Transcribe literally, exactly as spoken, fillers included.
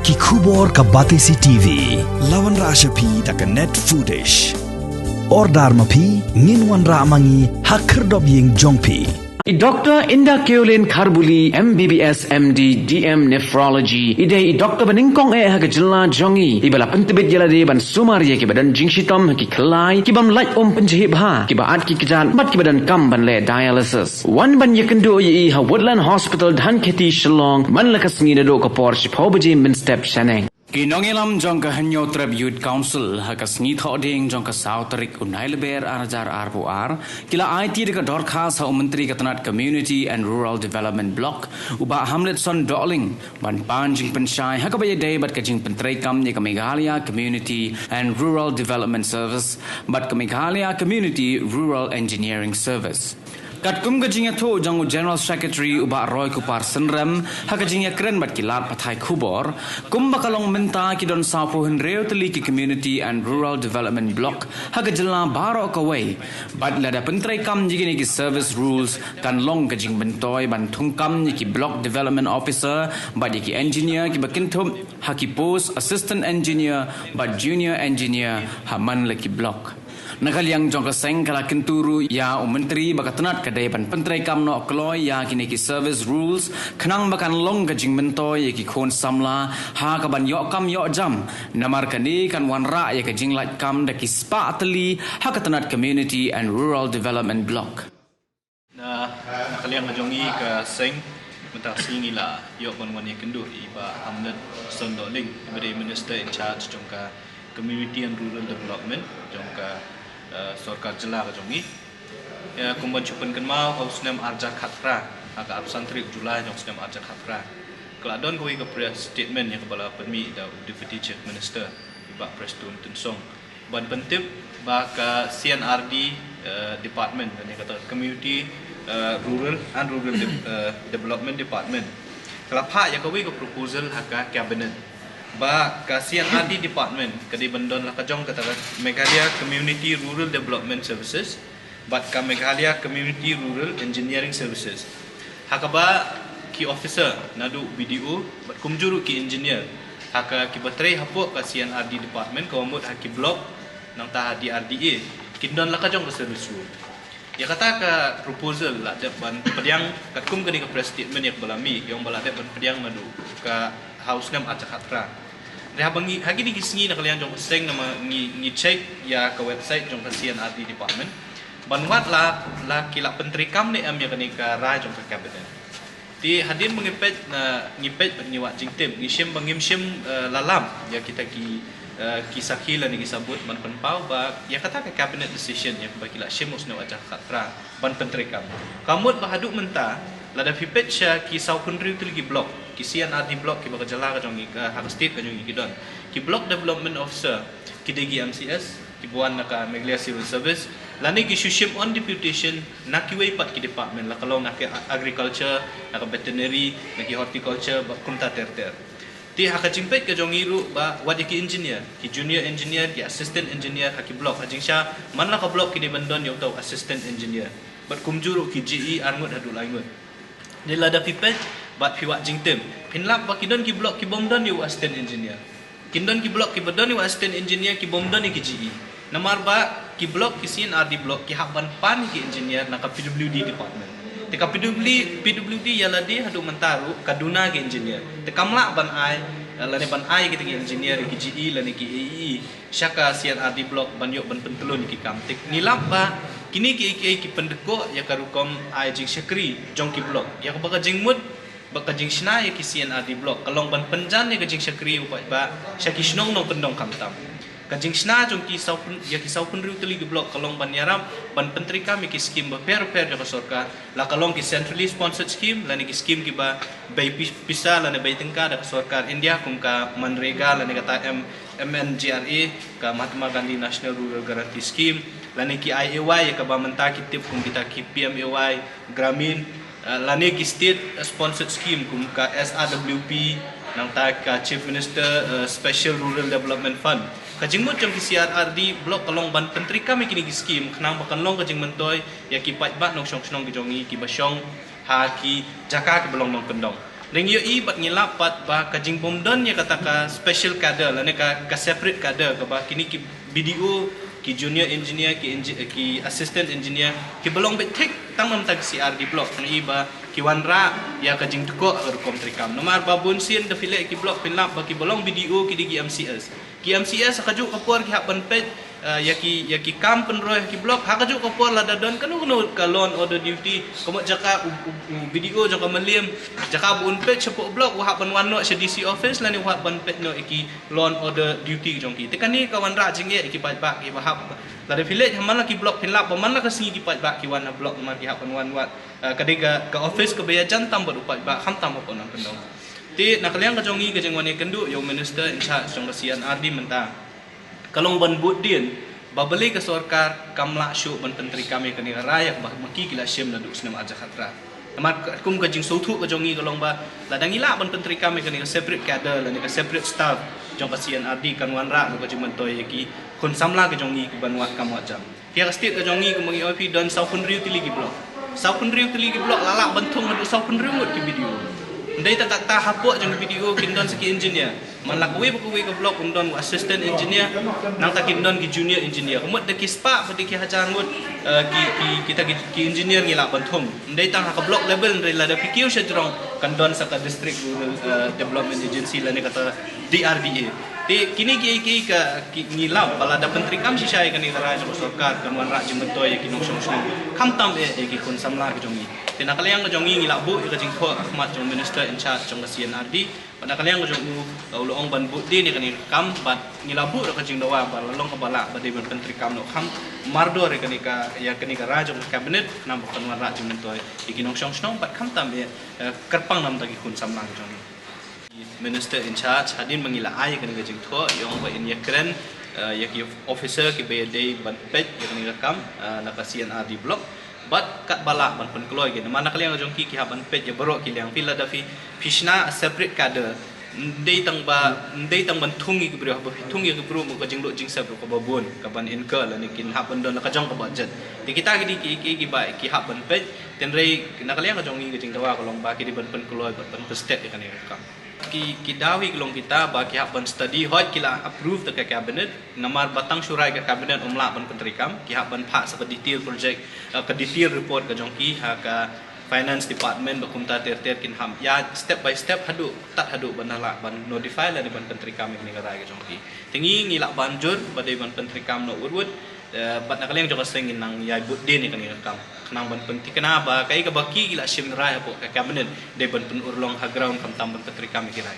Ki khubor ka Batesi T V. La wanrah sha phi da ka Net Foodish. Order ma phi, ngin wanrah ma ngi ha khyrdop ïing jong phi. I Doctor Inda Keolin Kharbuli, M B B S, M D, D M Nephrology, i dei i doctor ba nyngkong eh ha ka jylla jong ngi, iba la pyntbit ïa lade ban sumar ïa kiba don jingshitom ha ki khlai, ki bym lait um pynjhieh bha, kiba at ki kjat bad kiba donkam ban leh dialysis. Wan ban ïakynduh ïa i ha Woodland Hospital, Dhankheti, Shillong, man la ka sngi naduh ka por shiphew baje mynstep shaneng. Ki nongïalam jong ka Hynñiewtrep Youth Council ha ka sngi Thohdieng jong ka saw tarik u Nailber ar hajar arphew ar, ki la aiti da ka dorkhas ha u Myntri ka tnat Community and Rural Development Block, u Bah Hamletson Dohling, ban pan jingpynshai ha kaba ïadei bad ka jingpyntreikam ïa ka Meghalaya Community and Rural Development Service bad ka Meghalaya Community Rural Engineering Service. Katkum ka jingïathuh jong u General Secretary u Bah Roykupar Synrem ha ka jingïakren bad ki lad pathai khubor, kumba ka long mynta ki don sawphew hynriew tylli ki Community and Rural Development Block ha ka jylla baroh kawei. Bad lada pyntreikam ïa kine ki service rules, kan long ka jingmyntoi ban thungkam ïa ki Block Development Officer bad ïa ki engineer kiba kynthup ha ki post Assistant Engineer bad Junior Engineer ha man la ki block. Na ka liang jong ka seng, ka la kyntu ruh ïa u Myntri ba ka tnat ka dei ban pyntreikam noh kloi ïa kine ki service rules, khnang ba kan long ka jingmyntoi ïa ki khun samla ha kaban ïoh kam ïoh jam. Namar kane kan wanrah ïa ka jinglait kam da ki spah tylli ha ka tnat Community and Rural Development Block. Na, na ka liang ka jong ngi ka seng, mynta ka sngi ngi la ïoh ban wan ïakynduh ïa i Bah Hamletson Dohling, iba dei Minister in charge jong ka Community and Rural Development jong ka, eh, sorkar jylla ka jong ngi. Ïa, kum ban shu pynkynmaw, ha u snem ar hajar khatphra, ha ka arphew san tarik July jong u snem ar hajar khatphra, ka la don kawei ka press statement ïa kaba la pynmih da u Deputy Chief Minister, i Bah Prestone Tynsong, ban pyntip ba ka C and R D, eh, department, lane kata Community, eh, Rural and Rural De-, eh, Development Department, ka la phah ïa kawei ka proposal ha ka cabinet ba ka C and R D department ka dei ban don la ka jong kata ka Meghalaya Community Rural Development Services bad ka Meghalaya Community Rural Engineering Services, ha kaba ki officer naduh B D O bad kumjuh ruh ki engineer ha ka kiba trei hapoh ka C and R D department, kaba mut ha ki block nangta ha D R D A, kin don la ka jong ka service rule. Ïa kata ka proposal la dep ban pdiang katkum kane ka press statement ïa kaba la mih, ïa ong ba la dep ban pdiang naduh ka ha u snem ar hajar khatphra. Te haba ngi, ha kine ki sngi na ka liang jong ka seng, namar ngi, ngi check ïa ka website jong ka C and R D department ban wad la, la ki la pyntreikam ne em ïa kane ka rai jong ka cabinet. Te hadien ba ngi peit, na, ngi peit bad ngi wad jingtip, ngi shim ba ngim shim, eh, lalap ïa kita ki, eh, ki sakhi lane ki sabut ban pynpaw ba ïa kata ka cabinet decision ïa kaba ki la shim u snem ar hajar khatphra ban pyntreikam, ka mut ba haduh mynta, lada phi peit sha ki sawphew hynriew tylli ki block, ki C and R D block kiba ka jylla ka jong ngi, ka, ha ka state ka jong ngi ki don, ki block development officer ki dei ki M C S kiba wan na ka Meghalaya Civil Service, lane ki shu shim on deputation na kiwei pat ki department, la ka long na ka agriculture, na ka veterinary, na ki horticulture bad kumta ter ter. Te ha ka jingpeit ka jong ngi ruh ba wat ïa ki engineer, ki junior engineer, ki assistant engineer ha ki block, ha jingshisha man la ka block ki dei ban don ïa uta u assistant engineer bad kumjuh ruh ki J E ar ngut haduh lai ngut. Te lada phi peit bad phi wad jingtip, phin lap ba ki don ki block ki bym don ïa u assistant engineer. Kin don ki block kiba don ïa u assistant engineer, ki bym don ïa ki J E. Namar ba ki block, ki C and R D block, ki hap ban pan ïa ki engineer na ka P W D department. Te ka P W D, P W D ïa lade haduh mynta ruh ka duna ki engineer. Te kam lah ban ai, eh, lane ban ai kita ki engineer ïa ki J E lane ki A E E sha ka C and R D block ban ïoh ban pyntlun ïa ki kam. Te ngi lap ba kine ki, ki, ki pyndkoh ïa ka rukom ai jingshakri jong ki block. Ïa kaba ka jingmut ba ka jingshna ïa ki C and R D block ka long ban pynjan ïa ka jingshakri u paidbah sha ki shnong nongkyndong khamtam. Ka jingshna jong ki sawphew, ïa ki sawphew hynriew tylli ki block ka long ban ïarap ban pyntreikam ïa ki skim bapher bapher jong ka sorkar, la ka long ki centrally sponsored scheme lane ki skim kiba bei pi-, pisa lane bei tyngka da ka sorkar India, kum ka MGNREGA lane kata M-, M N G R A, ka Mahatma Gandhi National Rural Guarantee Scheme, lane ki I A Y ïa kaba mynta ki tip kum kita ki P M A Y Gramin, eh, lane ki state, eh, sponsored scheme kum ka S R W P, nangta ka Chief Minister, eh, Special Rural Development Fund. Ka jingmut jong ki C R R D block ka long ban pyntreikam ïa kine ki skim khnang ba kan long ka jingmyntoi ïa ki paidbah nongshong shnong ki jong ngi kiba shong ha ki jaka kiba long nongkyndong. Ngi ïohi bad ngi lap pat ba ka jingbym don ïa kata ka special cadre lane ka, ka separate cadre kaba kine ki B D O, ki junior engineer, ki, engi- ki assistant engineer kiba long beit thik tang na bynta ka C R D block. Ngi ïohi ba ki wanrah ïa ka jingthoh ha ka rukom treikam. Namar ba bun sien da phi leh ki block phin lap ba kiba long B D O ki dei ki M C S. Ki M C S ha kajuh ka por ki hap ban peit, eh, ïa ki, ïa ki kam pynroi ha ki block, ha kajuh ka por lada don kano kano ka law and order duty, ka mut jaka u, u, u B D O jong ka Mylliem, jaka ba un peit shapoh block, u hap ban wan noh sha D C office lane u hap ban peit noh ïa ki law and order duty jong ki. Te kane ka wanrah jingeh ïa ki paidbah kiba hap. Lada phi leit ha man la ki block phin lap ba man la ka sngi ki paidbah ki wan ha block namar ki hap ban wan wad, eh, ka dei ka, ka office kaba ïajan tam bad u paidbah khamtam hapoh nongkyndong. Te na ka liang ka jong ngi ka jingwan ïakynduh ïa u minister in charge jong ka C and R D mynta ka long ban bud dien ba balei ka sorkar kam lah shuh ban pyntreikam ïa kane ka rai ïa kaba ma ki ki la shim naduh u snem ar hajar khatar. Namar ka, kum ka jingsngewthuh ka jong ngi ka long ba lada ngi lah ban pyntreikam ïa kane ka separate cadre lane ka separate staff jong ka C and R D kan wanrah ruh ka jingmyntoi ïa ki khun samla ka jong ngi ki ban wad kam wad jam. Ïa ka state ka jong ngi kumba ngi ong ïa phi don saw phew hynriew tylli ki block. Saw phew hynriew tylli ki block la lah ban thung haduh saw phew hynriew ngut ki B D O. Ym dei tang kata hapoh jong ki B D O kin don sa ki engineer. Man la kawei pa kawei ka block un don u assistant engineer, nangta kin don ki junior engineer. Ka mut da ki spah pat da ki hajar ngut, eh, ki, ki, kita ki, ki engineer ngi lah ban thung. Ym dei tang ha ka block level, hynrei lada phi kiew sha jrong kan don sa ka District Rural, eh, Development Agency lane kata D R D A. Te kine kiei kiei ka, ki, ngi lap ba lada pyntreikam shisha ïa kane ka rai jong ka sorkar kan wanrah jingmyntoi ïa ki nongshong shnong khamtam eh ïa ki khun samla ka jong ngi. Te na ka liang ka jong ngi ngi la buh ïa ka jingthoh ha khmat jong u minister in charge jong ka C and R D. Bad na ka liang ka jong u, uh, u la ong ban bud dien ïa kane ka kam bad ngi la buh ruh ka jingdawa ba la long kaba lah ba dei ban pyntreikam noh kham mardor ïa kane ka, ïa kane ka rai jong ka cabinet khnang ba kan wanrah jingmyntoi ïa ki nongshong shnong bad khamtam eh, uh, kyrpang na bynta ki khun samla ka jong ngi. Minister in charge hadien ba ngi la ai ïa kane ka jingthoh i ong ba in ïakren, eh, ïa ki officer kiba ïadei ban peit ïa kane ka kam, eh, na ka C and R D block. Bad katba lah ban pynkloi ki namar na ka liang jong ki ki hap ban peit ïa baroh ki liang. Phi lada phi, phi shna a separate cadre. Ym dei tang ba, ym dei tang ban thung ïa ki briew, haba phi thung ïa ki briew mo ka jinglut jingsep ruh kaba bun kaban incur lane kin hap ban don la ka jong ka budget. Te kita ki dei ki, ki, kiba ki hap ban peit. Hynrei na ka liang ka jong ngi ka jingdawa ka long ba ki dei ban pynkloi bad ban pynstet ïa kane ka kam. Ki, ki daw hi ki long kita ba ki hap ban study, hooid ki la approve da ka cabinet, namar ba tang shu rai ka cabinet ym lah ban pyntreikam, ki hap ban phah sa ka detail project, eh, ka detail report ka jong ki ha ka finance department ba kumta ter ter kin hap ïa step by step haduh, tad haduh ban lah ban notify lane ban pyntreikam ïa kane ka rai ka jong ki. Te ngi ngi lah ban jur ba dei ban pyntreikam noh wut wut, eh, bad na ka liang jong ka seng ngin nang ïai bud dien ïa kane ka kam. Khnang ban pynthikna ba kaei kaba ki la shim rai hapoh ka cabinet dei ban pynurlong ha ground khamtam ban pyntreikam ïa ki rai.